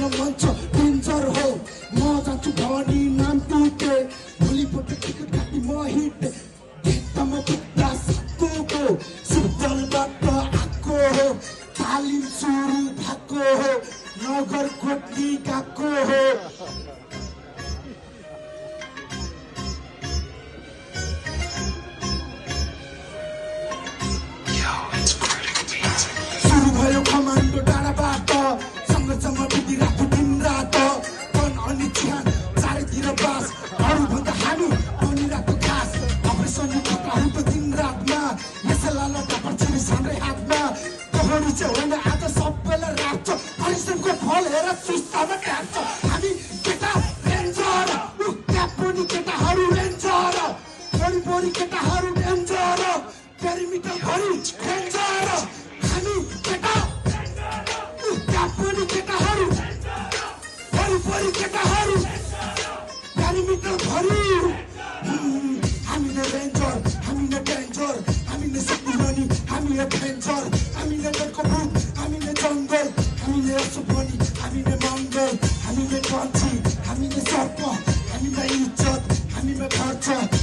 न मञ्च डेन्जर हो म जान्छु भनी नाम टुटे भोलिपल्ट टिकट काटी म हिट एकदम पुग्दा सक्को सुब्दलबाट आएको हो तालिम सुरु भएको हो नगर कोटली गएको हो सुरु भयो कमान्डो डाँडाबाट सँगसँग बितिरहेको दिन रात पन अनि चिहान चारैतिर बास अरूभन्दा हामी बनिरहेको खास अपरेसन खतराहरूको दिन रातमा यसैलाई लड्दा पर्छ नि हाम्रै हातमा तोहरी चाहिँ होइन आज सबैलाई राख्छ परिश्रमको फल हेर सुस्तामा ट्याप्छ हामी केटा डेन्जर त्यहाँ पनि केटाहरू डेन्जर वरिपरि केटाहरू डेन्जर पेरिमिटर भरि डेन्जर हामी केटा त्यहाँ पनि केटाहरू वरिपरि केटाहरू पेरिमिटर भरि हामीले रेन्जर हामीले डेन्जर हामीले शक्तिमानी हामीले डेन्जर हामीले डरको भूत हामीले जङ्गल हामीले असुपनी हामीले मङ्गल हामीले पन्छी हामीले सर्प हामीमा इज्जत हामीमा खर्च